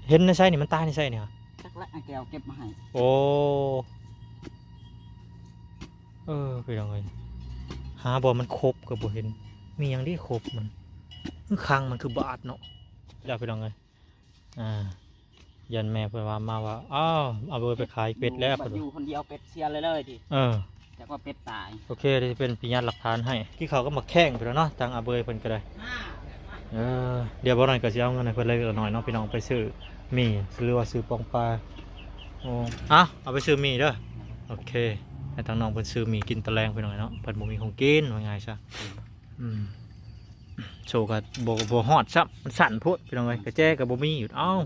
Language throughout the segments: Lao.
ເຫັນໃນໃສນີ້? ມັນຕາຍໃນໃສນີ້? ຈັກແຫຼະ ອ້າຍແກ້ວເກັບມາໃຫ້. ໂອ້ ເອີ ພີ່ນ້ອງເອີຍ ຫາບ່ອນມັນຄົບກໍບໍ່ເຫັນ. ມີຫຍັງເດຄົບມັນ? ຄືຄັງມັນຄືບາດເນາະ. ແລ້ວ ພີ່ນ້ອງເອີຍ ອ່າ ຢ້ານແມ່ເພິ່ນວ່າມາວ່າ ອ້າວ ອາເບີຍໄປຂາຍເປັດແລ້ວ ເພິ່ນວ່າ ຢູ່ຄົນດຽວເປັດເສຍເລີຍໆ ຕິ. ເອີ ຈັກວ່າເປັດຕາຍ. ໂອເຄ ດຽວຊິເປັນພະຍານຫຼັກຖານໃຫ້. ກິນເຂົ້າກັບໝາກແຂ້ງພຸ້ນແຫຼະເນາະ ທາງອາເບີຍເພິ່ນກໍໄດ້. ເອີ ດຽວບໍ່ໜ້ອຍກໍຊິເອົາເງິນໃຫ້ເພິ່ນເລັກໆນ້ອຍໆເນາະ ພີ່ນ້ອງ ໄປຊື້ໝີ່ ຫຼືວ່າຊື້ປອງປາ. ໂອ້ ເອົາ ເອົາໄປຊື້ໝີ່ເດີ. ໂອເຄ ໃຫ້ທາງນ້ອງເພິ່ນຊື້ໝີ່ກິນຕອນແລງ ພີ່ນ້ອງເນາະ ເພິ່ນບໍ່ມີຂອງກິນ ວ່າງ່າຍຊະ. ອືມ ໂຊກໍບໍ່ ບໍ່ຮອດຊ້ຳ ມັນສັ້ນໂພດ ພີ່ນ້ອງເອີຍ ກະແຈກໍບໍ່ມີຢູ່. ເອົ້າ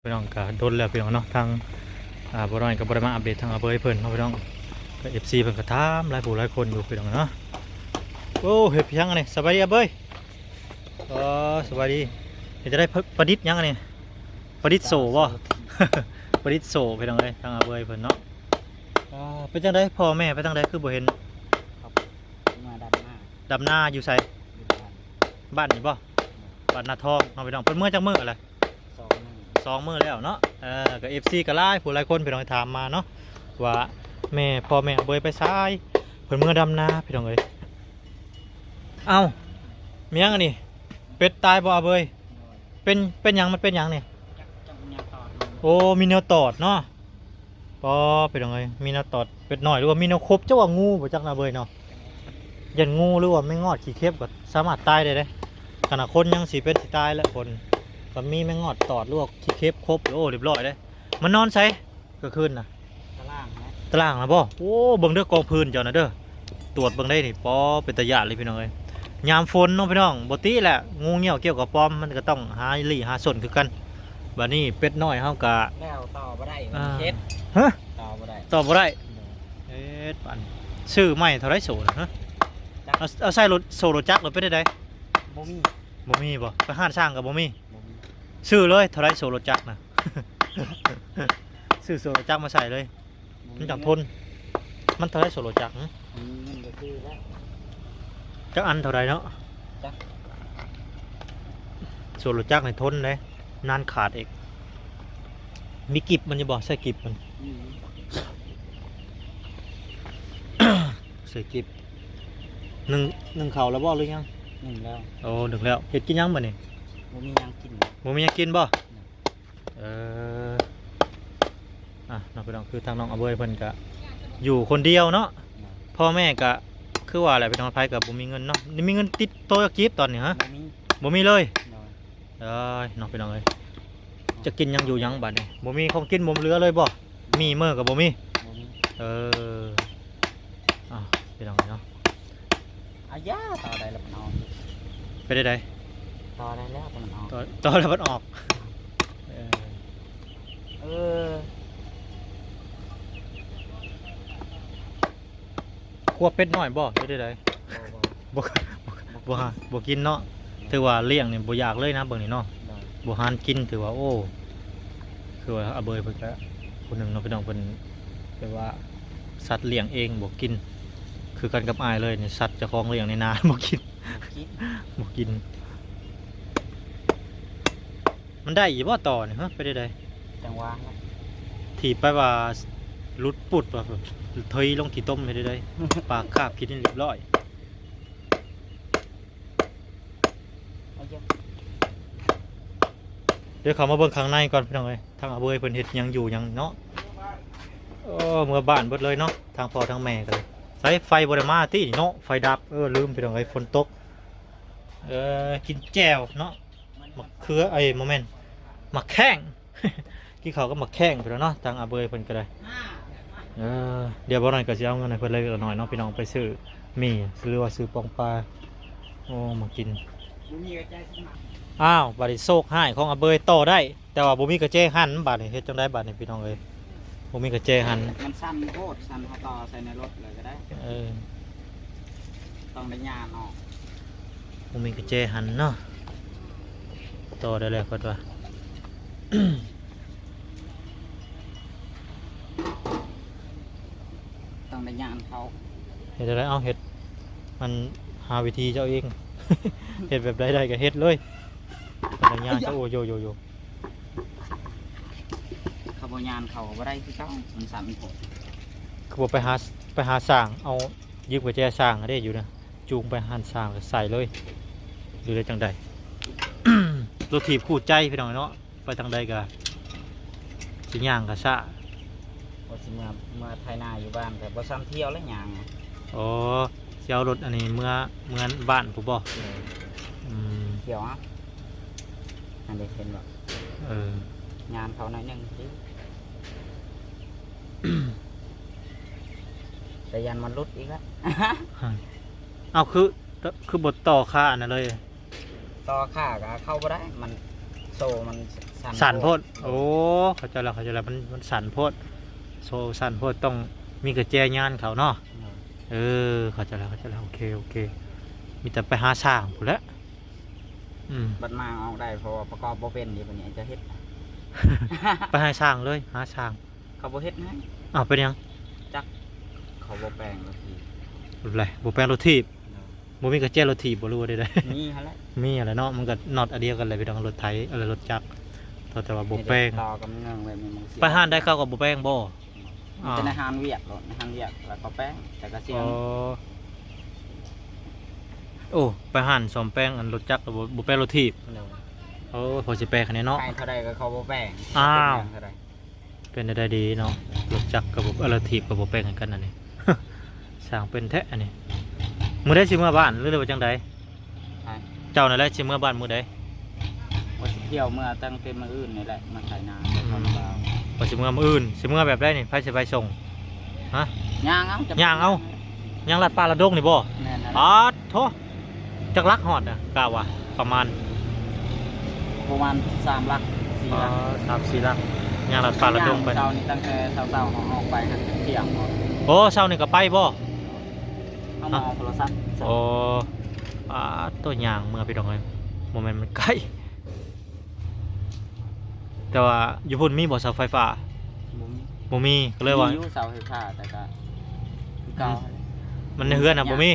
ພີ່ນ້ອງ ກະດົນແລ້ວ ພີ່ນ້ອງເນາະ ທາງ ອ່າ ບໍ່ນ້ອຍກໍບໍ່ໄດ້ມາອັບເດດທາງອາເບີຍເພິ່ນເນາະ ພີ່ນ້ອງ. ກໍເອັຟຊີເພິ່ນກໍຖາມຫຼາຍຜູ້ຫຼາຍຄົນຢູ່ ພີ່ນ້ອງເນາະ. ໂອ້ ເຮັດຫຍັງອັນນີ້? ສະບາຍດີອາເບີຍ. ອໍ ສະບາຍດີ. ເຮັດຈັ່ງໃດ? ປະ ປະດິດຫຍັງອັນນີ້? ປະດິດໂສ້ບໍ່? ປະດິດໂສ້ ພີ່ນ້ອງເອີຍ ທາງອາເບີຍເພິ່ນເນາະ. ອໍ ເປັນຈັ່ງໃດ? ພໍ່ແມ່ໄປທາງໃດ? ຄືບໍ່ເຫັນ. ເຂົາມາດຳນາ. ດຳນາຢູ່ໃສ? ຢູ່ບ້ານ. ບ້ານນີ້ບໍ່? ບ້ານນາທອງເນາະ ພີ່ນ້ອງ. ເພິ່ນເມືອຈັກມື້ແລ້ວ? ສອງມື້ ສອງມື້ແລ້ວເນາະ. ເອີ ກໍເອັຟຊີກໍຫຼາຍຜູ້ຫຼາຍຄົນ ພີ່ນ້ອງ ຖາມມາເນາະ ວ່າແມ່ ພໍ່ແມ່ອາເບີຍໄປໃສ? ເພິ່ນເມືອດຳນາ ພີ່ນ້ອງເອີຍ. ເອົ້າ ມີຫຍັງອັນນີ້? ເປັດຕາຍບໍ່ອາເບີຍ? ເປັນ ເປັນຫຍັງ? ມັນເປັນຫຍັງນີ້? ໂອ້ ມີແນວຕອດເນາະ. ປໍ ພີ່ນ້ອງເອີຍ ມີແນວຕອດເປັດນ້ອຍ ຫຼືວ່າມີແນວຄົບ ຈັກວ່າງູບໍ່ຈັກນະເບີຍເນາະ. ຢ້ານງູ ຫຼືວ່າແມງງອດຂີ້ເຂັບກໍສາມາດຕາຍໄດ້ເດ້. ຂະໜາດຄົນຍັງຊິເປັນຊິຕາຍແລ້ວ ຄົນ ກໍມີແມງງອດຕອດ ຫຼືວ່າຂີ້ເຂັບຄົບ ໂອ້ ຮຽບຮ້ອຍເດ້. ມັນນອນໃສກາງຄືນນະ? ຕາລ່າງນະ. ຕາລ່າງນະບໍ່? ໂອ້ ເບິ່ງເດີກອງພື້ນເຈົ້ານະເດີ ຕວດເບິ່ງໄດ້ນີ້. ປໍ ເປັນຕາຢ້ານເລີຍ ພີ່ນ້ອງເອີຍ. ຍາມຝົນເນາະ ພີ່ນ້ອງ ບໍ່ຕິແຫຼະ ງູງຽວກ່ຽວກະປອມ ມັນກໍຕ້ອງຫາລີ້ຫາສົນຄືກັນ. ບາດນີ້ເປັດນ້ອຍເຮົາກະ ແລ້ວຕໍ່ບໍ່ໄດ້ ອ່າ ເຮັດ ຮະ? ຕໍ່ບໍ່ໄດ້ ຕໍ່ບໍ່ໄດ້. ໂດຍ ເຮັດປານ ຊື້ໃໝ່ເທົ່າໃດໂສ້ນະ? ຮະ? ຈັກ ເອົາ ເອົາໃສ່ລົດ ໂສ້ລົດຈັກ ຫຼືເປັນໃດ? ບໍ່ມີ. ບໍ່ມີບໍ່? ໄປຮ້ານຊ່າງກໍບໍ່ມີ? ບໍ່ມີ. ຊື້ເລີຍ ເທົ່າໃດໂສ້ລົດຈັກນະ? ຊື້ໂສ້ລົດຈັກມາໃສ່ເລີຍ ບໍ່ມີ ມັນຈັ່ງທົນ. ມັນເທົ່າໃດໂສ້ລົດຈັກ? ຫື ມີເງິນກໍຊື້ແລ້ວ. ຈັກອັນເທົ່າໃດເນາະ? ຈັກ ໂສ້ລົດຈັກນີ້ທົນເດ້ ນານຂາດອີກ. ມີກິບມັນຢູ່ບໍ່? ໃສ່ກິບມັນ ອືມ ໃສ່ກິບ. ໜຶ້ງ ໜຶ້ງເຂົ້າແລ້ວບໍ່ ຫຼືຍັງ? ໜຶ້ງແລ້ວ. ໂອ້ ໜຶ້ງແລ້ວ. ເຮັດກິນຫຍັງບັດນີ້? ບໍ່ມີຫຍັງກິນ. ບໍ່ມີຫຍັງກິນບໍ່? ເອີ ອ່ະ ເນາະ ພີ່ນ້ອງ ຄືທາງນ້ອງອາເບີຍເພິ່ນກະຢູ່ຄົນດຽວເນາະ. ໂດຍ ພໍ່ແມ່ກະຄືວ່າແຫຼະ ພີ່ນ້ອງ ໃຜກະບໍ່ມີເງິນເນາະ. ນີ້ມີເງິນຕິດໂຕຈັກກີບຕອນນີ້? ຮະ ບໍ່ມີ ບໍ່ມີເລີຍ. ໂດຍ ເອີຍ ເນາະ ພີ່ນ້ອງເອີຍ ຈະກິນຫຍັງຢູ່ຫຍັງບັດນີ້? ບໍ່ມີຂອງກິນ ບໍ່ເຫຼືອເລີຍບໍ່? ມີເມີກໍບໍ່ມີ. ບໍ່ມີ. ເອີ ອ້າວ ພີ່ນ້ອງເອີຍເນາະ. ອາຢາ ຕໍ່ໄດ້ລະມັນອອກ. ເປັນໃດ? ຕໍ່ໄດ້ແລ້ວແຕ່ມັນອອກ. ຕໍ່ ຕໍ່ແລ້ວມັນອອກ. ເອີ ເອີ ຄົວເປັດນ້ອຍບໍ່ ຫຼືໃດ? ບໍ່ ບໍ່ ບໍ່ ບໍ່ກິນເນາະ. ຖືວ່າລ້ຽງນີ້ບໍ່ຢາກເລີຍນະ ເບິ່ງນີ້ເນາະ. ໂດຍ ບໍ່ຫານກິນ ຖືວ່າ ໂອ້ ຄືວ່າອາເບີຍເພິ່ນກະຜູ້ໜຶ່ງເນາະ ພີ່ນ້ອງ ເພິ່ນແບບວ່າສັດລ້ຽງເອງບໍ່ກິນ ຄືກັນກັບອ້າຍເລີຍນີ້. ສັດເຈົ້າຂອງລ້ຽງໃນນາບໍ່ກິນ ບໍ່ກິນ ບໍ່ກິນ. ມັນໄດ້ຢູ່ບໍ່ຕໍ່ນີ້? ຮະ ເປັນໃດ? ຈັ່ງຫວານນະ ຖີບໄປວ່າຫຼຸດປຸດວ່າ ເທີຍລົງຂີ້ຕົມເຮັດໃດ? ປາກຄາບຂີ້ດິນຮຽບຮ້ອຍ. ເອົາເຈົ້າ ດຽວເຂົ້າມາເບິ່ງຂ້າງໃນກ່ອນ ພີ່ນ້ອງເອີຍ ທາງອາເບີຍເພິ່ນເຮັດຫຍັງຢູ່ຫຍັງເນາະ. ໂອ້ ເມືອບ້ານເບິດເລີຍເນາະ ທາງພໍ່ທາງແມ່ກໍເລີຍ. ໃສ ໄຟບໍ່ໄດ້ມາຕິເນາະ? ໄຟດັບ. ເອີ ລືມ ພີ່ນ້ອງເອີຍ ຝົນຕົກ. ເອີ ກິນແຈ່ວເນາະ ໝາກເຂືອ ເອີຍ ບໍ່ແມ່ນ ໝາກແຂ້ງ. ກິນເຂົ້າກັບໝາກແຂ້ງພຸ້ນແຫຼະເນາະ ທາງອາເບີຍເພິ່ນກໍໄດ້. ເອີ ດຽວບໍ່ໜ້ອຍກໍຊິເອົາເງິນໃຫ້ເພິ່ນເລັກໆນ້ອຍໆເນາະ ພີ່ນ້ອງ ໄປຊື້ໝີ່ ຫຼືວ່າຊື້ປອງປາ ໂອ້ ມາກິນ. ບໍ່ມີກະແຈຊິມາ. ອ້າວ ບາດນີ້ໂຊກຮ້າຍຂອງອາເບີຍຕໍ່ໄດ້ ແຕ່ວ່າບໍ່ມີກະແຈຫັນ. ບາດນີ້ເຮັດຈັ່ງໃດບາດນີ້ ພີ່ນ້ອງເອີຍ? ບໍ່ມີກະແຈຫັນ. ມັນສັ້ນໂພດ ສັ້ນ ເຮົາຕໍ່ໃສ່ໃນລົດເລີຍກໍໄດ້. ເອີ ຕ້ອງໄດ້ຍ່າງອອກ. ບໍ່ມີກະແຈຫັນເນາະ. ຕໍ່ໄດ້ແລ້ວເພິ່ນວ່າ ຕ້ອງໄດ້ຍ່າງເຂົ້າ. ເຮັດຈັ່ງໃດ? ເອົາ ເຮັດ ມັນຫາວິທີເຈົ້າເອງ ເຮັດແບບໃດໄດ້ກໍເຮັດເລີຍ. ແຕ່ລະຢ່າງ ເອີຍ ກໍ ໂອ້ ໂຢ ໂຢ ໂຢ ເຂົາບໍ່ຍານ ເຂົາກໍບໍ່ໄດ້ຄືເກົ່າ ມັນສັ່ນໂພດ. ຄືບໍ່ໄປຫາ ໄປຫາຊ່າງ ເອົາ ຢືມກະແຈຊ່າງເດ້ຢູ່ນະ ຈູງໄປຮ້ານຊ່າງ ແລ້ວໃສ່ເລີຍ ຫຼືໄດ້ຈັ່ງໃດ? ລົດຖີບຄູ່ໃຈ ພີ່ນ້ອງເນາະ. ໄປທາງໃດກໍຊິຍ່າງກໍຊ້າ. ວ່າຊິເມືອ ເມືອໄຖນາຢູ່ບ້ານກໍບໍ່ຊ້ຳທ່ຽວແລ້ວຍ່າງ. ອໍ ຊິເອົາລົດອັນນີ້ເມືອ ເມືອບ້ານພຸ້ນບໍ່? ເອີ ອືມ ທ່ຽວເອົາ. ອັນນີ້ເຫັນບໍ່? ເອີ ຍ່າງເຂົາໜ້ອຍໜຶ່ງຕິ ແຕ່ຢ້ານມັນຫຼຸດອີກລະ. ເອົາ ຄື ຄືບໍ່ຕໍ່ຄາອັນນັ້ນເລີຍ? ຕໍ່ຄາກໍເຂົ້າບໍ່ໄດ້ ມັນ ໂສ້ມັນສັ່ນ ສັ່ນໂພດ. ໂອ້ ເຂົ້າໃຈແລ້ວ ເຂົ້າໃຈແລ້ວ ມັນ ມັນສັ່ນໂພດ ໂສ້ສັ່ນໂພດ ຕ້ອງມີກະແຈຍານເຂົ້າເນາະ. ໂດຍ ເອີ ເຂົ້າໃຈແລ້ວ ເຂົ້າໃຈແລ້ວ ໂອເຄ ໂອເຄ ມີແຕ່ໄປຫາຊ່າງພຸ້ນແຫຼະ. ອືມ ບັດມາງອອກໄດ້ ເພາະວ່າປະກອບບໍ່ເປັນເດ ບັດນີ້ຈະເຮັດ ໄປຫາຊ່າງເລີຍ ຫາຊ່າງ. ເຂົາບໍ່ເຮັດໃຫ້. ອ້າວ ເປັນຫຍັງ? ຈັກ ເຂົາບໍ່ແປງລົດຖີບ. ແຫຼະ ບໍ່ແປງລົດຖີບ. ໂດຍ ບໍ່ມີກະແຈລົດຖີບບໍ່ ຫຼືວ່າໃດໆ? ມີຫັ້ນແຫຼະ ມີຫັ້ນແຫຼະເນາະ. ມັນກໍນັອດອັນດຽວກັນແຫຼະ ພີ່ນ້ອງ ລົດໄຖ ເອີ ລົດຈັກ ເທົ່າແຕ່ວ່າບໍ່ແປງ. ຕໍ່ກັບເງືອງໄວ້ ມີມັນເສຍ ໄປຮ້ານໃດເຂົາກໍບໍ່ແປງບໍ່? ມີແຕ່ໃນຮ້ານວຽກໂລດ ໃນຮ້ານວຽກແລ້ວກໍແປງ ແຕ່ກໍເສຍ. ອໍ ໂອ້ ໄປຮ້ານສ້ອມແປງອັນລົດຈັກ ບໍ່ ບໍ່ແປງລົດຖີບ. ໂດຍ ໂອ້ ພໍຊິແປງຄັນນີ້ເນາະ ໃຫ້ເທົ່າໃດກໍເຂົາບໍ່ແປງ. ອ້າວ ເປັນຫຍັງເທົ່າໃດ? ເປັນໄດ້ດີເນາະ ລົດຈັກກໍບໍ່ ເອີ ລົດຖີບກໍບໍ່ແປງໃຫ້ກັນອັນນີ້ ຊ່າງເປັນແທ້ອັນນີ້. ມື້ໃດຊິເມືອບ້ານ ຫຼືວ່າຈັ່ງໃດ? ໃຜ? ເຈົ້ານັ້ນແຫຼະຊິເມືອບ້ານມື້ໃດ? ວ່າຊິທ່ຽວເມືອຕັ້ງແຕ່ມື້ອື່ນນີ້ແຫຼະ ມາໄຖນາ. ອືມ ວ່າຊິເມືອມື້ອື່ນ ຊິເມືອແບບໃດນີ້? ໃຜຊິໄປສົ່ງ? ຮະ? ຍ່າງເອົາ ຍ່າງເອົາ ຍ່າງລັດປ່າລັດດົງນີ້ບໍ່? ແມ່ນ. ປາດໂທ້ ຈັກຫຼັກຮອດນະ? ກະວ່າປະມານ ປະມານສາມຫຼັກ ສີ່ຫຼັກ. ອໍ ສາມສີ່ຫຼັກ ຍ່າງລັດປ່າລັດດົງໄປ. ເຊົ້ານີ້ຕັ້ງແຕ່ເຊົ້າໆ ເຮົາອອກໄປຫັ້ນ ທ່ຽງ. ໂອ້ ເຊົ້ານີ້ກໍໄປບໍ່? ເຮົາມາເອົາໂທລະສັບ. ໂອ້ ປາດໂທ້ ຍ່າງເມືອ ພີ່ນ້ອງເອີຍ ບໍ່ແມ່ນມັນໄກ. ແຕ່ວ່າຢູ່ພຸ້ນມີບໍ່ເສົາໄຟຟ້າ? ບໍ່ມີ ບໍ່ມີ ກໍເລີຍວ່າ ມີຢູ່ເສົາໄຟຟ້າ ແຕ່ກໍຄືເກົ່າ. ອືມ ມັນໃນເຮືອນນະບໍ່ມີ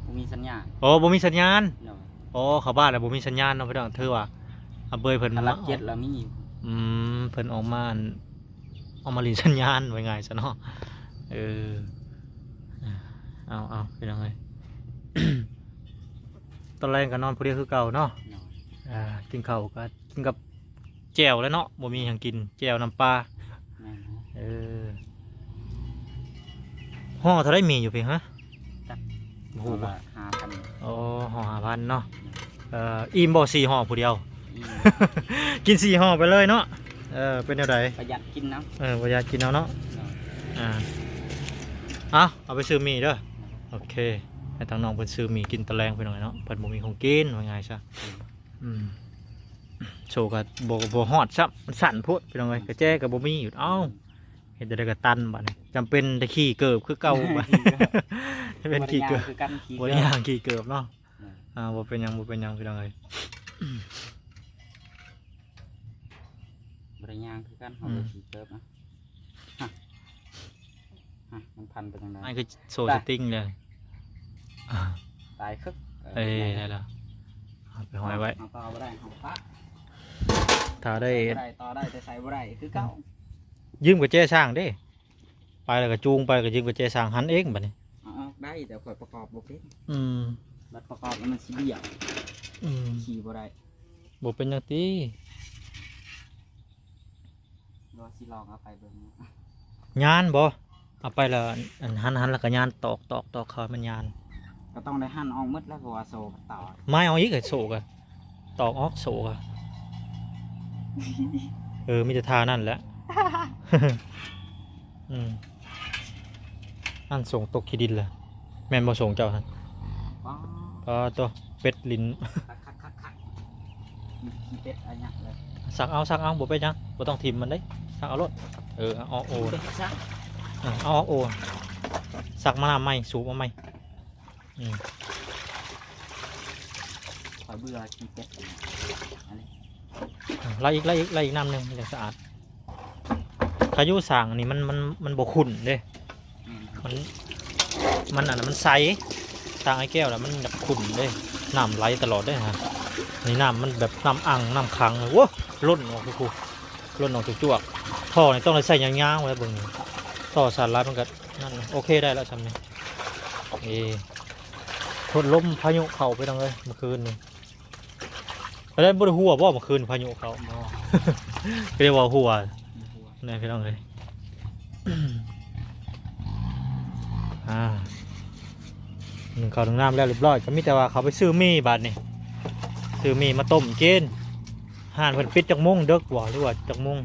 ບໍ່ມີສັນຍານ. ໂອ້ ບໍ່ມີສັນຍານ. ໂດຍ ໂອ້ ເຂົ້າບ້ານແລ້ວບໍ່ມີສັນຍານເນາະ ພີ່ນ້ອງ. ຖືວ່າອາເບີຍເພິ່ນ ຫຼັກເຈັດລະມີ. ອືມ ເພິ່ນອອກມາ ເອົາມາຫຼິ້ນສັນຍານ ວ່າງ່າຍຊະເນາະ. ເອີ ເອົາໆ ພີ່ນ້ອງເອີຍ ຕອນແລງກໍນອນຜູ້ດຽວຄືເກົ່າເນາະ. ນອນ ອ່າ ກິນເຂົ້າກໍກິນກັບແຈ່ວແຫຼະເນາະ ບໍ່ມີຫຍັງກິນ ແຈ່ວນ້ຳປາ. ແມ່ນ. ເອີ ຫໍ່ເທົ່າໃດໝີ່ຢູ່ພີ້ ຮະ? ຈັກ ບໍ່ຮູ້ບໍ່? ຫ້າພັນ. ອໍ ຫໍ່ຫ້າພັນເນາະ. ແມ່ນ. ເອີ ອີ່ມບໍ່ ສີ່ຫໍ່ຜູ້ດຽວ? ອີ່ມ. ກິນສີ່ຫໍ່ໄປເລີຍເນາະ. ເອີ ເປັນແນວໃດ? ປະຢັດກິນເນາະ. ເອີ ປະຢັດກິນເອົາເນາະ. ເນາະ. ອ່າ ເອົາ ເອົາໄປຊື້ໝີ່ເດີ. ເນາະ. ໂອເຄ ໃຫ້ທາງນ້ອງເພິ່ນຊື້ໝີ່ກິນຕອນແລງ ພີ່ນ້ອງເນາະ ເພິ່ນບໍ່ມີຂອງກິນ ວ່າງ່າຍຊະ. ອືມ ໂຊກໍບໍ່ ບໍ່ຮອດຊ້ຳ ມັນສັ້ນໂພດ ພີ່ນ້ອງເອີຍ ກະແຈກໍບໍ່ມີຢູ່. ເອົ້າ ເຮັດຈັ່ງໃດກໍຕັນບາດນີ້ ຈຳເປັນໄດ້ຂີ່ເກີບຄືເກົ່າ. ເປັນຂີ່ເກີບ ບໍ່ໄດ້ຍ່າງຄືກັນ ຂີ່ ບໍ່ໄດ້ຍ່າງ ຂີ່ເກີບເນາະ. ອືມ ອ່າ ບໍ່ເປັນຫຍັງ ບໍ່ເປັນຫຍັງ ພີ່ນ້ອງເອີຍ ບໍ່ໄດ້ຍ່າງຄືກັນ ເຮົາ ອືມ ໄດ້ຂີ່ເກີບນະ. ຮະ ຮະ ມັນພັນໄປທາງໃດ? ອັນນີ້ຄືໂຊສະຕິງເລີຍ ຕາຍຄຶກ. ເອີ ເອີ ໄດ້ແລ້ວ ເອົາໄປຫ້ອຍໄວ້. ເອົາຕໍ່ບໍ່ໄດ້ ເຮົາປະ ຖ້າໄດ້ ໃສ່ບໍ່ໄດ້ ຕໍ່ໄດ້ ແຕ່ໃສ່ບໍ່ໄດ້ຄືເກົ່າ. ອືມ ຢືມກະແຈຊ່າງເດ້ ໄປແລ້ວກໍຈູງໄປ ກໍຢືມກະແຈຊ່າງຫັນເອງບາດນີ້. ເອົາອອກໄດ້ ແຕ່ຂ້ອຍປະກອບບໍ່ເປັນ. ອືມ ບັດປະກອບແລ້ວມັນຊິບ້ຽວ. ອືມ ຂີ່ບໍ່ໄດ້. ບໍ່ເປັນຫຍັງຕິ ລອງຊິລອງເອົາໄປເບິ່ງ. ຍານບໍ່? ເອົາໄປແລ້ວ ອັນ ຫັນ ຫັນແລ້ວກໍຍານຕອກ ຕອກ ຕອກເຂົ້າໃຫ້ມັນຍານ. ກໍຕ້ອງໄດ້ຫັນອອກໝົດແລ້ວ ເພາະວ່າໂສ້ມັນຕອກ. ໄມ້ອອກອີກ ໂສ້ກໍຕອກອອກ ໂສ້ກໍ ເອີ ມີແຕ່ທ່ານັ້ນແຫຼະ. ອືມ ອັນ ສົ່ງຕົກຂີ້ດິນລະ ແມ່ນບໍ່ ສົ່ງເຈົ້າຫັ້ນ? ອໍ ປາໂຕ ເປັດຫຼິ້ນ ຄັກໆໆໆ ມີຂີ້ເປັດອາຍັກເລີຍ. ຊັກເອົາ ຊັກເອົາ ບໍ່ເປັນຫຍັງ ບໍ່ຕ້ອງຖິ້ມມັນເດ້ ຊັກເອົາໂລດ. ເອີ ເອົາອອກໂອ ເປັນຊັກ ເອີ ເອົາອອກໂອ ຊັກມານ້ຳໃໝ່ ສູບເອົາໃໝ່. ອືມ ຂ້ອຍເບື່ອຂີ້ເປັດອັນນີ້. ອືມ ໄລ່ອີກ ໄລ່ອີກ ໄລ່ອີກນ້ຳໜຶ່ງ ມັນຈັ່ງສະອາດ. ຂະຢູ່ສ້າງນີ້ມັນ ມັນ ມັນບໍ່ຂຸ້ນເດ້. ແມ່ນ ມັນ ມັນອັນນັ້ນມັນໃສ ທາງອ້າຍແກ້ວນະມັນຢາກຂຸ່ນເດ້ ນ້ຳໄຫຼຕະຫຼອດເດ້ຫັ້ນ. ນີ້ນ້ຳມັນແບບນ້ຳອັ່ງນ້ຳຂັງເລີຍ ໂອ້ ລົ້ນອອກຄືຄູ ລົ້ນອອກຈວກໆ. ທໍ່ນີ້ຕ້ອງໄດ້ໃສ່ຍາວໆແລ້ວເບິ່ງນີ້ ທໍ່ສັ້ນຫຼາຍມັນກໍນັ້ນ. ໂອເຄ ໄດ້ແລ້ວຊ່ຳນີ້. ເອີ ທົນລົມພາຍຸເຂົ້າ ພີ່ນ້ອງເອີຍ ເມື່ອຄືນນີ້. ໄປໄດ້ບໍ່ໄດ້ຮົ່ວບໍ່ເມື່ອຄືນພາຍຸເຂົ້າ? ບໍ່ ກໍເລີຍວ່າຮົ່ວ ບໍ່ຮົ່ວ ນີ້ພີ່ນ້ອງເອີຍ. ອ່າ ໜຶ້ງເຂົ້າໜຶ້ງນ້ຳແລ້ວຮຽບຮ້ອຍ ກໍມີແຕ່ວ່າເຂົ້າໄປຊື້ໝີ່ບາດນີ້ ຊື້ໝີ່ມາຕົ້ມກິນ. ຮ້ານເພິ່ນປິດຈັກໂມງ ເດິກບໍ່ ຫຼືວ່າຈັກໂມງ?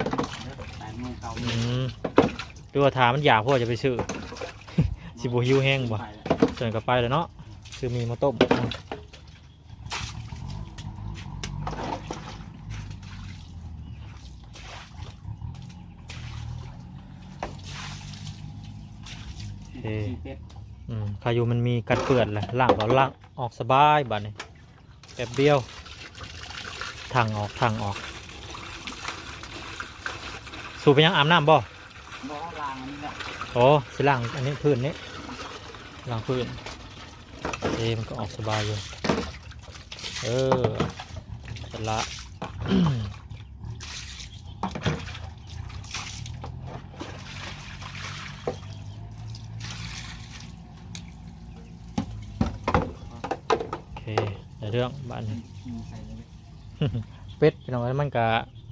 ແປດໂມງ ເກົ້າໂມງ ອືມ ຫຼືວ່າຖ້າມັນຢາກພໍຈະໄປຊື້ ຊິບໍ່ຫິວແຮງບໍ່? ໄປແລ້ວ ສ່ວນກໍໄປແລ້ວເນາະ ຊື້ໝີ່ມາຕົ້ມ. ໂອເຄ ຂີ້ເປັດ ອືມ ຄາຢູ່ມັນມີກັນເປື້ອນແຫຼະ ລ້າງກໍລ້າງອອກສະບາຍບາດນີ້ ແປັບດຽວ ຖັງອອກ ຖັງອອກ. ສູບໄປຍັງ ອາບນ້ຳບໍ່? ບໍ່ ລ້າງອັນນີ້ແຫຼະ. ໂອ້ ຊິລ້າງອັນນີ້ ພື້ນນີ້ ລ້າງພື້ນ. ເອ ມັນກໍອອກສະບາຍຢູ່ ເອີ ສະຫຼະ. ໂອເຄ ໄດ້ເລື່ອງບາດນີ້. ອືມ ໃສ່ເລີຍ ເປັດ ພີ່ນ້ອງເອີຍ ມັນກະ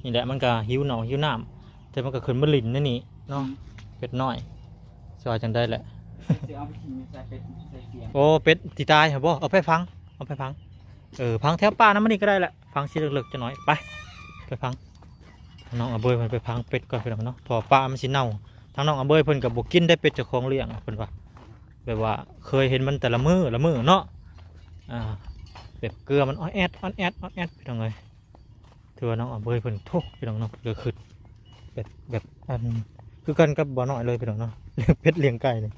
ນີ້ແຫຼະ ມັນກະຫິວໜອງຫິວນ້ຳ ແຕ່ມັນກໍຂຶ້ນມາຫຼິ້ນໃນນີ້ເນາະ. ອືມ ເປັດນ້ອຍ ຊິວ່າຈັ່ງໃດແຫຼະ. ຊິເອົາໄປຖິ້ມໃສ່ເປັດ ໃສ່ສຽງ. ໂອ້ ເປັດທີ່ຕາຍຫັ້ນບໍ່? ເອົາໄປຝັງ ເອົາໄປຝັງ. ເອີ ຝັງແຖວປ່ານຳມັນນີ້ກໍໄດ້ແຫຼະ ຝັງຊິເລິກໆຈັກໜ້ອຍ. ໄປ ໄປຝັງ. ນ້ອງອາເບີຍເພິ່ນໄປຝັງເປັດກ່ອນ ພີ່ນ້ອງເນາະ ເພາະວ່າປາມັນຊິເນົ່າ. ທາງນ້ອງອາເບີຍເພິ່ນກໍບໍ່ກິນໄດ້ເປັດເຈົ້າຂອງລ້ຽງ ເພິ່ນວ່າ ແບບວ່າເຄີຍເຫັນມັນແຕ່ລະມື້ລະມື້ເນາະ. ອ່າ ແບບເກືອມັນອອດແອດ ອອດແອດ ອອດແອດ ພີ່ນ້ອງເອີຍ. ຖືວ່ານ້ອງອາເບີຍເພິ່ນ ໂທ້ ພີ່ນ້ອງເນາະ ເພິ່ນກໍຄຶດແບບ ແບບ ອັນ ຄືກັນກັບບ່າວນ້ອຍເລີຍ ພີ່ນ້ອງເນາະ ລ້ຽງເປັດລ້ຽງໄກ່ນີ້.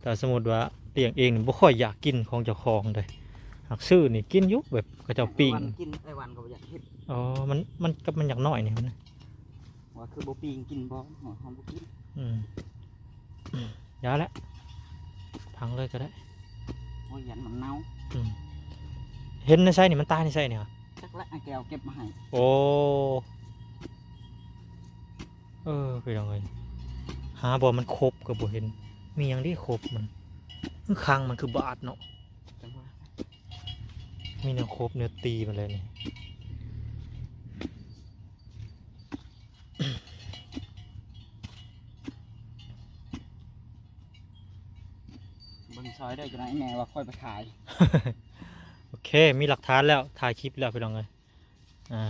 ຖ້າສົມມຸດວ່າລ້ຽງເອງນີ້ ບໍ່ຄ່ອຍຢາກກິນຂອງເຈົ້າຂອງເດ້ ຫາກຊື້ນີ້ກິນຢູ່ ແບບເຂົາເຈົ້າປີ້ງ. ໄອ້ວັນກິນ ໄອ້ວັນກໍບໍ່ຢາກເຮັດ. ອໍ ມັນ ມັນກັບມັນຢາກນ້ອຍນີ້ ມັນ ວ່າຄືບໍ່ປີ້ງກິນບໍ່? ເຮົາບໍ່ກິນ. ອືມ ຢ່າແຫຼະ ຝັງເລີຍກໍໄດ້. ໂອ້ຍ ຢ້ານມັນເນົ່າ. ອືມ ເຫັນໃນໃສນີ້? ມັນຕາຍໃນໃສນີ້? ຈັກແຫຼະ ອ້າຍແກ້ວເກັບມາໃຫ້. ໂອ້ ເອີ ພີ່ນ້ອງເອີຍ ຫາບ່ອນມັນຄົບກໍບໍ່ເຫັນ. ມີຫຍັງເດຄົບມັນ? ຄັງມັນຄືບາດເນາະ. ຈັງຫວະ ມີແນວຄົບແນວຕີມັນແຫຼະນີ້. ເບິ່ງຊອຍເດີ ຈັກໜ້ອຍແມ່ວ່າຂ້ອຍໄປຂາຍ. ໂອເຄ ມີຫຼັກຖານແລ້ວ ຖ່າຍຄລິບແລ້ວ ພີ່ນ້ອງເອີຍ. ອ່າ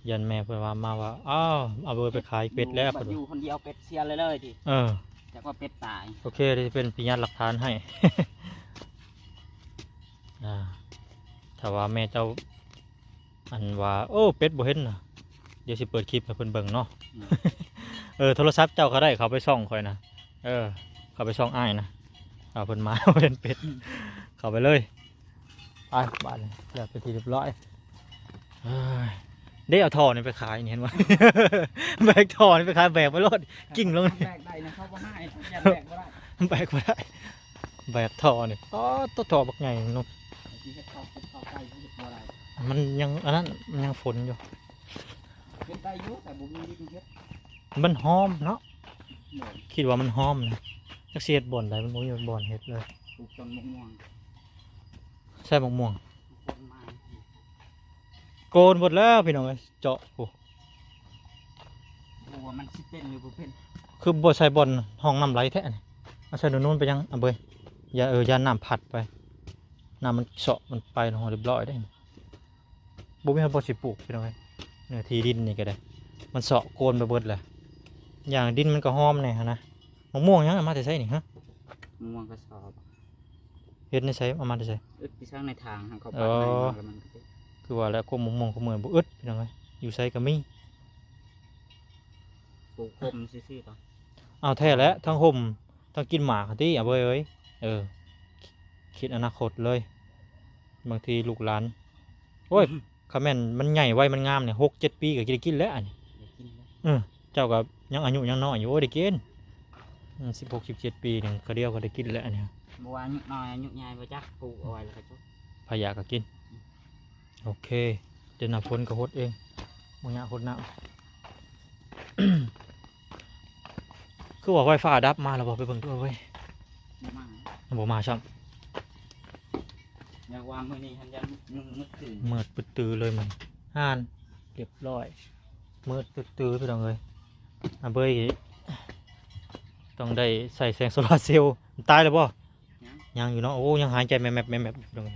ຢ້ານແມ່ເພິ່ນວ່າ ມາວ່າ ອ້າວ ອາເບີຍໄປຂາຍເປັດແລ້ວ ເພິ່ນວ່າ ຢູ່ຄົນດຽວເປັດເສຍເລີຍໆຕິ. ເອີ ຈັກວ່າເປັດຕາຍ. ໂອເຄ ດຽວຊິເປັນພະຍານຫຼັກຖານໃຫ້. ອ່າ ຖ້າວ່າແມ່ເຈົ້າ ອັນວ່າ ໂອ້ ເປັດບໍ່ເຫັນນະ ດຽວຊິເປີດຄລິບໃຫ້ເພິ່ນເບິ່ງເນາະ. ອືມ ເອີ ໂທລະສັບເຈົ້າກໍໄດ້ ເຂົ້າໄປຊ່ອງຂ້ອຍນະ. ເອີ ເຂົ້າໄປຊ່ອງອ້າຍນະ ເອົາເພິ່ນມາ ເຫັນເປັດ ເຂົ້າໄປເລີຍ. ໄປ ບາດນີ້ ແລ້ວເປັນທີ່ຮຽບຮ້ອຍ. ເອີຍ ເດ້ ເອົາທໍ່ນີ້ໄປຂາຍນີ້ ເຫັນບໍ່? ແບກທໍ່ນີ້ໄປຂາຍ ແບກໄປໂລດ ກິ້ງລົງ. ແບກໄດ້ນະ ເຂົາບໍ່ໃຫ້ ແບກບໍ່ໄດ້ ແບກບໍ່ໄດ້. ແບກທໍ່ນີ້ ອໍ ໂຕ ທໍ່ບັກໃຫຍ່ເນາະ. ຊິເຮັດເຂົ້າ ເຮັດເຂົ້າໄກ່ ເຮັດບໍ່ໄດ້. ມັນຍັງອັນນັ້ນ ມັນຍັງຝົນຢູ່. ເຮັດໄດ້ຢູ່ ແຕ່ບໍ່ມີດິນເຮັດ. ມັນຫອມເນາະ. ໂດຍ ຄິດວ່າມັນຫອມນະ ຈັກຊິເຮັດບ່ອນໃດ ມັນບໍ່ມີບ່ອນເຮັດເລີຍ. ປູກຕົ້ນໝາກມ່ວງ ໃສ່ໝາກມ່ວງ ໂກນໝົດແລ້ວ ພີ່ນ້ອງເອີຍ ເຈາະ ໂອ້ ບໍ່ວ່າມັນຊິເປັນຫຼືບໍ່ເປັນ. ຄືບໍ່ໃສ່ບ່ອນຮ່ອງນ້ຳໄຫຼແທ້ນີ້ ເອົາໃສ່ໂນ່ນໆໄປຍັງ ອາເບີຍ ຢ່າ ເອີ ຢ່ານ້ຳພັດໄປ ນ້ຳມັນເຊາະມັນໄປຮອດຮຽບຮ້ອຍເດ້. ບໍ່ມີໃຜບໍ່ຊິປູກ ພີ່ນ້ອງເອີຍ ເນື້ອທີ່ດິນນີ້ກໍໄດ້ ມັນເຊາະໂກນໄປເບິດແລ້ວ. ຢ່າງດິນມັນກໍຫອມແດ່ຫັ້ນນະ. ໝາກມ່ວງຫຍັງ ເອົາມາແຕ່ໃສນີ້? ຮະ ໝາກມ່ວງກະສອບ ເຮັດໃນໃສ? ເອົາມາແຕ່ໃສ? ອຶດໄປຊັກໃນຖາງ ເຮົາເຂົ້າ ອໍ ປາກໃນມາແລ້ວມັນກໍ ຄືວ່າແຫຼະ ກົກໝາກມ່ວງ ຂອງເມືອງບໍ່ອຶດ ພີ່ນ້ອງເອີຍ ຢູ່ໃສກໍມີ. ປູກຮົ່ມຊື່ໆ ເອົາແທ້ແຫຼະ ທັງຮົ່ມ ຕ້ອງກິນໝາກຫັ້ນຕິ ອາເບີຍເອີຍ. ເອີ ຄິດອະນາຄົດເລີຍ ບາງທີລູກຫຼານ ໂອ້ຍ ອືມ ຄັນແມ່ນມັນໃຫຍ່ໄວ ມັນງາມນີ້ ຫົກເຈັດປີກໍໄດ້ກິນແລ້ວອັນນີ້. ໄດ້ກິນແລ້ວ ເອີ ເຈົ້າກໍຍັງອາຍຸຍັງນ້ອຍຢູ່ ໂອ້ຍ ໄດ້ກິນ. ອືມ ສິບຫົກ ສິບເຈັດປີນີ້ ກະດຽວກໍໄດ້ກິນແລ້ວອັນນີ້. ບໍ່ວ່າອາຍຸນ້ອຍອາຍຸໃຫຍ່ບໍ່ຈັກ ປູກເອົາໄວ້ແລ້ວກໍຈົບ ໃຜຢາກກໍກິນ. ໂອເຄ ແຕ່ນ້ຳຝົນກໍຫົດເອງ ບໍ່ຍາກຫົດນ້ຳ. ຄືວ່າໄຟຟ້າດັບມາແລ້ວບໍ່? ໄປເບິ່ງດູເວີຍ. ບໍ່ມາ ມັນບໍ່ມາຊ້ຳ. ຢາກວ່າມື້ນີ້ຫັ້ນຍັງມືດຕື່ນ ມືດຕຶດຕື້ເລີຍມື້ນີ້. ຫັ້ນ ລຽບຮ້ອຍ ມືດຕຶດຕື້ ພີ່ນ້ອງເອີຍ. ອາເບີຍ ຕ້ອງໄດ້ໃສ່ແສງໂຊລາເຊວ. ມັນຕາຍແລ້ວບໍ່? ຍັງ ຍັງຢູ່ເນາະ. ໂອ້ ຍັງຫາຍໃຈແມບໆ ພີ່ນ້ອງເອີຍ.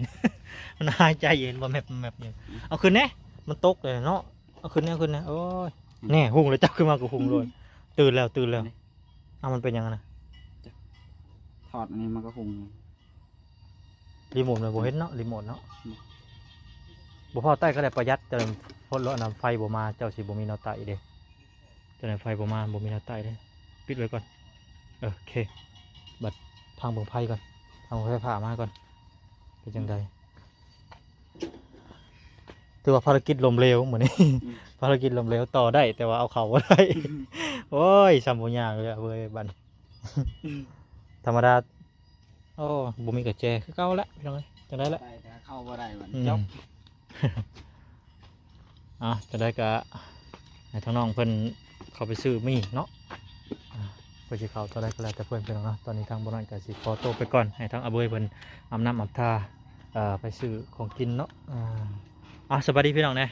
ມັນຫາຍໃຈຢູ່ ເຫັນບໍ່ ແມບໆຢູ່. ເອົາຂຶ້ນແດ່ ມັນຕົກເລີຍເນາະ. ເອົາຂຶ້ນແດ່ ເອົາຂຶ້ນແດ່. ໂອ້ຍ ອືມ ແນ່ ຮຸ່ງແລ້ວ ຈັບຂຶ້ນມາກໍຮຸ່ງໂລດ. ອືມ ຕື່ນແລ້ວ ຕື່ນແລ້ວ. ນີ້ ເອົາ ມັນເປັນຫຍັງຫັ້ນນະ? ຈັກ ຖອດອັນນີ້ມັນກໍຮຸ່ງ. ຣີໂມດມັນບໍ່ເຫັນເນາະ ຣີໂມດເນາະ. ອືມ ບໍ່ພໍໄຕ້ກໍໄດ້ປະຢັດ. ເຈົ້າ ພົດລົດອັນນັ້ນ ໄຟບໍ່ມາ ເຈົ້າຊິບໍ່ມີແນວໄຕ້ເດ້. ເຈົ້າ ໄຟບໍ່ມາ ບໍ່ມີແນວໄຕ້ເດ້. ປິດໄວ້ກ່ອນ. ເອີ ໂອເຄ ບັດພັງເບິ່ງໄຟກ່ອນ ພັງເບິ່ງໄຟຟ້າມາກ່ອນ. ເປັນຈັ່ງໃດ? ອືມ ຖືວ່າພາລະກິດລົ້ມເຫຼວມື້ນີ້. ອືມ ພາລະກິດລົ້ມເຫຼວ ຕໍ່ໄດ້ ແຕ່ວ່າເອົາເຂົ້າບໍ່ໄດ້. ອືມ ໂອ້ຍ ຊ້ຳບໍ່ຍາກເລີຍເວີຍ ບັດ ອືມ ທຳມະດາ. ໂອ້ ບໍ່ມີກະແຈຄືເກົ່າແຫຼະ ພີ່ນ້ອງເອີຍ. ຈັ່ງໃດລະ? ໄປແຕ່ເຂົ້າບໍ່ໄດ້ບັດ ອືມ ຈົບ. ອ່າ ຈັ່ງໃດກະໃຫ້ທາງນ້ອງເພິ່ນເຂົ້າໄປຊື້ໝີ່ເນາະ. ອ່າ ເພິ່ນຊິເຂົ້າຕອນໃດກໍແລ້ວແຕ່ເພິ່ນ ພີ່ນ້ອງເນາະ. ຕອນນີ້ທາງບໍ່ນ້ອຍກໍຊິຂໍໂຕໄປກ່ອນ ໃຫ້ທາງອາເບີຍເພິ່ນອາບນ້ຳອາບທ່າ ເອີ ໄປຊື້ຂອງກິນເນາະ. ອ່າ ອ່າ ສະບາຍດີພີ່ນ້ອງແດ່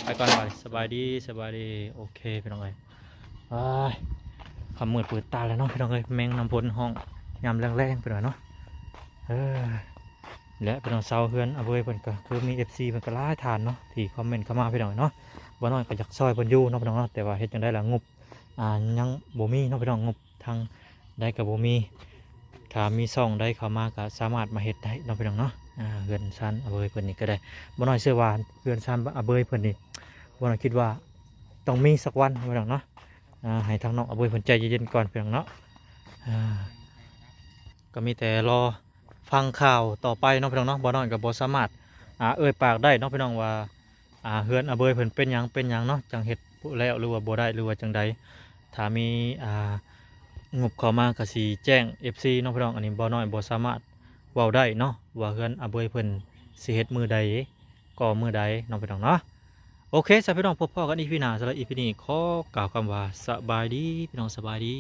ໄປກ່ອນ ສະບາຍດີ ສະບາຍດີ. ໂອເຄ ພີ່ນ້ອງເອີຍ ອ້າຍ ຄ່ຳມືດເປີດຕາແລ້ວເນາະ ພີ່ນ້ອງເອີຍ. ແມງນ້ຳຝົນຮ້ອງຍາມແລງໆ ພີ່ນ້ອງເນາະ. ເອີ ແລະ ພີ່ນ້ອງຊາວເຮືອນອາເບີຍເພິ່ນກໍຄືມີເອັຟຊີເພິ່ນກໍຫຼາຍທ່ານເນາະ ທີ່ຄອມເມັນເຂົ້າມາ ພີ່ນ້ອງເນາະ. ບໍ່ນ້ອຍກໍຢາກຊ່ອຍເພິ່ນຢູ່ເນາະ ພີ່ນ້ອງເນາະ ແຕ່ວ່າເຮັດຈັ່ງໃດລະ ງົບ ອ່າ ຍັງບໍ່ມີເນາະ ພີ່ນ້ອງ. ງົບທາງໃດກໍບໍ່ມີ ຖ້າມີຊ່ອງໃດເຂົ້າມາກໍສາມາດມາເຮັດໄດ້ເນາະ ພີ່ນ້ອງເນາະ. ອ່າ ເຮືອນຊານອາເບີຍເພິ່ນນີ້ກໍໄດ້ ບໍ່ນ້ອຍເຊື່ອວ່າເຮືອນຊານອາເບີຍເພິ່ນນີ້ ບໍ່ນ້ອຍຄິດວ່າຕ້ອງມີສັກວັນເນາະ ພີ່ນ້ອງເນາະ. ອ່າ ໃຫ້ທາງນ້ອງອາເບີຍເພິ່ນໃຈເຢັນໆກ່ອນ ພີ່ນ້ອງເນາະ. ອ່າ ກໍມີແຕ່ລໍ ຟັງຂ່າວຕໍ່ໄປເນາະ ພີ່ນ້ອງເນາະ. ບໍ່ນ້ອຍກໍບໍ່ສາມາດ ອ່າ ເອີ່ຍປາກໄດ້ເນາະ ພີ່ນ້ອງ ວ່າ ອ່າ ເຮືອນອາເບີຍເພິ່ນເປັນຫຍັງ ເປັນຫຍັງເນາະ ຈັ່ງເຮັດແລ້ວ ຫຼືວ່າບໍ່ໄດ້ ຫຼືວ່າຈັ່ງໃດ. ຖ້າມີ ອ່າ ງົບເຂົ້າມາກໍຊິແຈ້ງເອັຟຊີເນາະ ພີ່ນ້ອງ. ອັນນີ້ບໍ່ນ້ອຍບໍ່ສາມາດເວົ້າໄດ້ເນາະ ວ່າເຮືອນອາເບີຍເພິ່ນຊິເຮັດມື້ໃດ ກໍມື້ໃດເນາະ ພີ່ນ້ອງເນາະ. ໂອເຄ ສຳລັບພີ່ນ້ອງ ພົບພໍ້ກັນອີພີໜ້າ. ສຳລັບອີພີນີ້ຂໍກ່າວຄຳວ່າສະບາຍດີ ພີ່ນ້ອງ ສະບາຍດີ.